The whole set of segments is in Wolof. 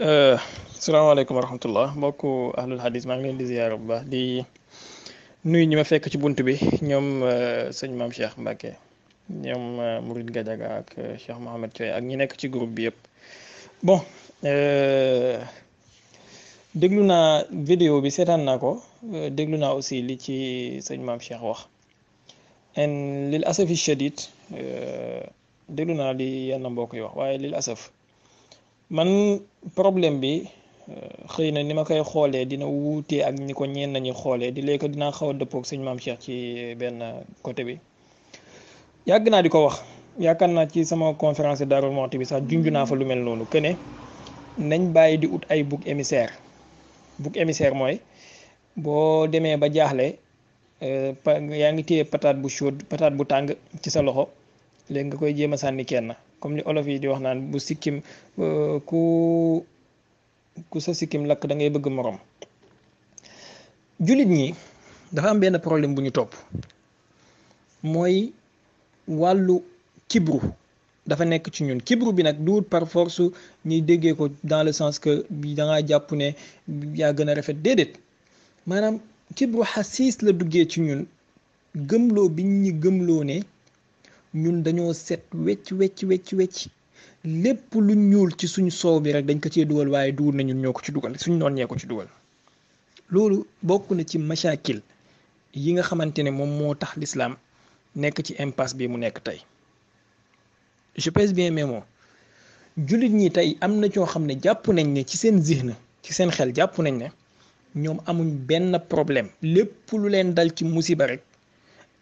Euh, salaamaaleykum wa rahmatullah mbokku ahlul hadis maa ngi leen di ziyaara bu baax di nuyu ñi ma fekk ci bunt bi ñoom sëñ maam Cheikh Mbacke ñoom Mourid Gadiaga ak Cheikh Mohamed Thioye ak ñi nekk ci groupe bi yëpp. Bon, déglu naa vidéo bi seetaan naa ko déglu naa aussi li ci sëñ maam Cheikh wax en lil asafi shadid déglu naa li yenn mbokk yi wax waaye lil asaf man problème bi xëy na ni ma koy xoolee dina wuutee ak ñi ko ñeen nañu xoolee di léegi dinaa xaw a dëppoog sëñ maam Cheikh ci benn côté bi yàgg naa di ko wax yaakaar naa ci sama conférence Darou Mouhty bi sax junj naa fa lu mel noonu que ne nañ bàyyi di ut ay bouc émissaire mooy boo demee ba jaaxle yaa ngi téye patate bu chaude patate bu tàng ci sa loxo léegi nga koy jéem a sànni kenn comme ni olof yi di wax naan bu sikkim ku sa sikkim lakk da ngay bëgg morom. jullit ñi dafa am benn problème bu ñu topp mooy wàllu kibru dafa nekk ci ñun kibru bi nag du par force ñuy déggee ko dans le sens que da ngaa jàpp ne yaa gën a rafet déedéet maanaam kibru xasiis la duggee ci ñun gëmloo bi ñu gëmloo ne ñun dañoo set wecc lépp lu ñuul ci suñu soow bi rek dañ ko cee dugal waaye duur na ñun ñoo ko ci dugal suñ noon ñee ko ci dugal loolu bokk na ci mashakil yi nga xamante ne moom moo tax l'islam nekk ci impasse bi mu nekk tey je pèse bien mes mots jullit ñi tey am na ñoo xam ne jàpp nañ ne ci seen zihn ci seen xel jàpp nañ ne ñoom amuñ benn problème lépp lu leen dal ci musiba rek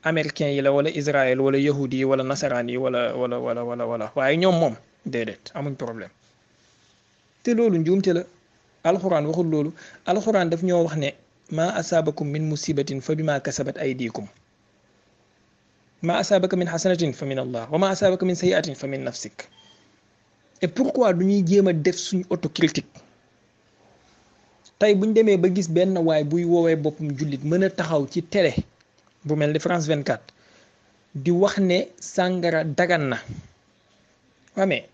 américain yi la wala Israël wala yahudi yi wala nasaraan yi wala waaye ñoom moom déedéet amuñ problème te loolu njuumte la alxuraan waxul loolu alxuraan daf ñoo wax ne maa asaabakum min musibatin fa bima kasabat aydikum maa asaabaka min xasanatin fa min allah wa maa asaabaka min sayiatin fa min nafsik et pourquoi du ñuy jéem a def suñ autocritique tey buñ demee ba gis benn waay buy woowee boppam jullit mën a taxaw ci télé bu mel ni France 24 di wax ne sàngara dagan na waa mais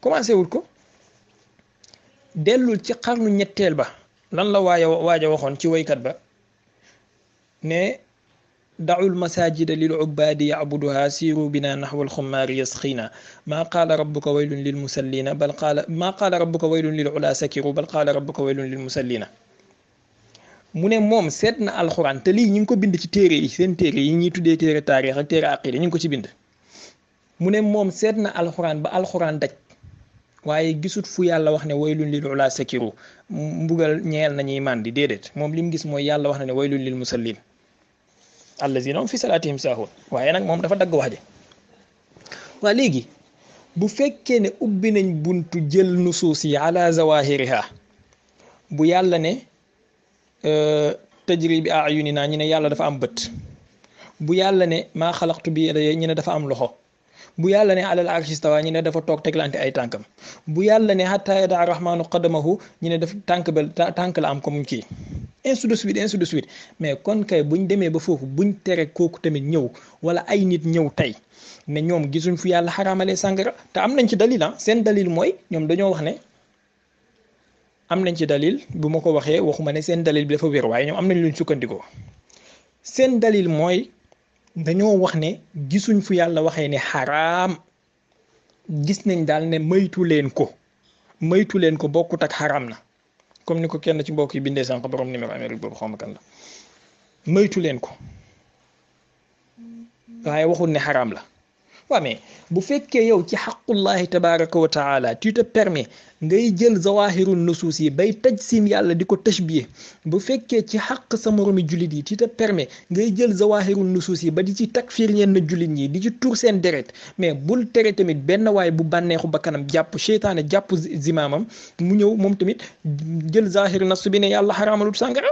commencé wul ko dellul ci xarnu ñetteel ba lan la waaja waxoon ci waykat ba ne da'ul masajida lil ubbaadi ya'buduha siiru bina naxwal xummaari yasxiina maa qaala rabbuka waylun lil musallina bal qaala maa qaala rabbuka waylun lil ula sakiru bal qaala rabbuka waylun lil musallina mu ne moom seet na alxuraan te lii ñu ngi ko bind ci téere yi seen téere yi ñuy tuddee téere taarix ak téere aqida ñu ngi ko ci bind mu ne moom seet na alxuraan ba alxuraan daj waaye gisut fu yàlla wax ne waylun lil ula sakiru mbugal ñeel nañuy màndi déedéet moom li mu gis mooy yàlla wax na ne waylun lil musallin allazina hum fi salaatihim saahuun waaye nag moom dafa dagg wax ji waa léegi bu fekkee ne ubbi nañ buntu jël nusuus yi ala zawahiriha bu yàlla ne tajri bi ayunina ñu ne yàlla dafa am bët bu yàlla ne maa xalaqtu bi yadayya ñu ne dafa am loxo bu yàlla ne alal arshi istawa ñu ne dafa toog teglante ay tànkam bu yàlla ne hatta yada rahmanu qadamahu ñu ne daf tànk la am comme kii ainsi de suite mais kon kay buñ demee ba foofu buñ tere kooku tamit ñëw wala ay nit ñëw tey ne ñoom gisuñ fu yàlla xaraamalee sàngara te am nañ ci dalil seen dalil mooy ñoom dañoo wax ne am nañ ci dalil bu ma ko waxee waxuma ne seen dalil bi dafa wér waaye ñoom am nañ luñ sukkandikoo seen dalil mooy dañoo wax ne gisuñ fu yàlla waxee ne xaraam gis nañ daal ne maytu leen ko bokkut ak xaraam na comme ni ko kenn ci mbokk yi bindee sànq borom numéro Amérique boobu xaw ma kan la maytu leen ko waaye waxul ne xaraam la waaw mais bu fekkee yow ci xaqullahi tabaraka wa taala tu te permets ngay jël zawahirul nusuus yi bay tajsim yàlla di ko tashbih bu fekkee ci xaq sa moromi jullit yi tu te permets ngay jël zawahirul nusuus yi ba di ci takfir yenn jullit ñi di ci tur seen deret mais bul tere tamit benn waay bu bànneexu ba kanam jàpp seytaane jàpp zimaamam mu ñëw moom tamit jël zahiru nas bi ne yàlla xaraamalul sàngara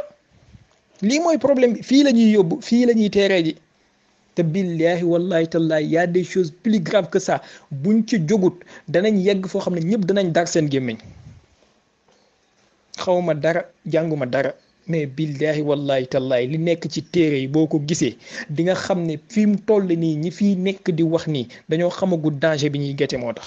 lii mooy problème bi fii la ñuy yóbbu fii la ñuy teeree ji te billahi wallahi tallahi y a des choses plus graves que ça buñ ci jógut danañ yegg foo xam ne ñëpp danañ dar seen gémmiñ xawma dara jànguma dara mais billahi wallahi tallahi li nekk ci téere yi boo ko gisee di nga xam ne fi mu toll nii ñi fiy nekk di wax nii dañoo xamagul danger bi ñuy gete moo tax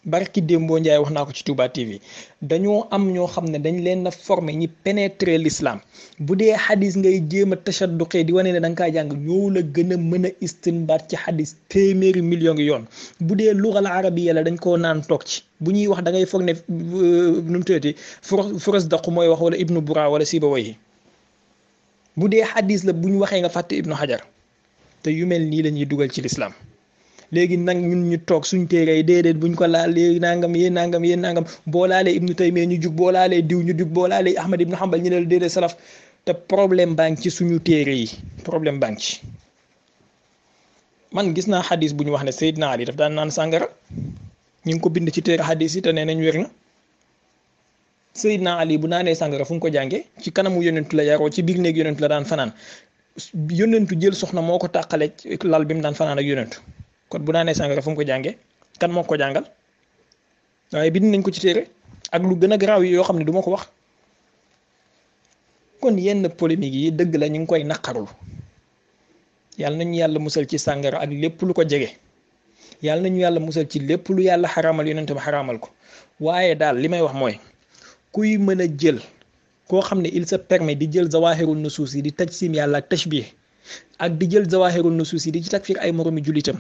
barki Dembo Ndiaye wax naa ko ci Touba TV dañoo am ñoo xam ne dañ leen a formé ñi pénétrer l'islam bu dee xadis ngay jéem a tashadduqee di wane ne da nga kaa jàng ñoo la gën a mën a istinbaat ci xadis téeméeri million ngi yoon bu dee lugal arabiya la dañ koo naan toog ci bu ñuy wax da ngay foog ne nu mu tëddee Furasdaq mooy wax wala Ibnu Bura wala Sibawayhi bu dee xadis la bu ñu waxee nga fàtte Ibnu Hajar te yu mel nii la ñuy dugal ci l'islam léegi nag ñun ñu toog suñ téere yi déedéet buñ ko laal léegi nangam yéen nangam boo laalee Ibnu Taymiya ñu jug boo laalee diw ñu jug boo laalee Ahmad ibnu Hanbal ñu ne la déedéet salaf te problème baa ngi ci suñu téere yi problème baa ngi ci man gis naa xadis bu ñu wax ne Seydina Ali daf daan naan sàngara ñu ngi ko bind ci téere xadis yi te nee nañ wér na Seydina Ali bu naanee sàngara fu mu ko jàngee ci kanamu yonentu la yaroo ci biir néeg yonentu la daan fanaan yonentu jël soxna moo ko tàqale lal bi mu daan fanaan ak yonentu kon bu naanee sàngara fu mu ko jàngee kan moo ko jàngal waaye bind nañ ko ci téere ak lu gën a garaaw yi yoo xam ne du ma ko wax kon yenn polémique yi dëgg la ñu ngi koy naqarul yàlla nañu yàlla musal ci sàngara ak lépp lu ko jege yàlla nañu yàlla musal ci lépp lu yàlla xaraamal yonent ba xaraamal ko waaye daal li may wax mooy kuy mën a jël koo xam ne il se permet di jël zawahirul nusuus yi di tajsim yàlla ak tashbih ak di jël zawahirul nusuus yi di ci takfir ay moromi jullitam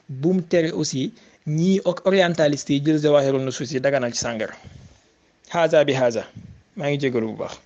buum tere aussi ñii orientaliste yi jël zawahirul nusuus yi daganal ci sàngara haza bi haza maa ngi jégalu bu baax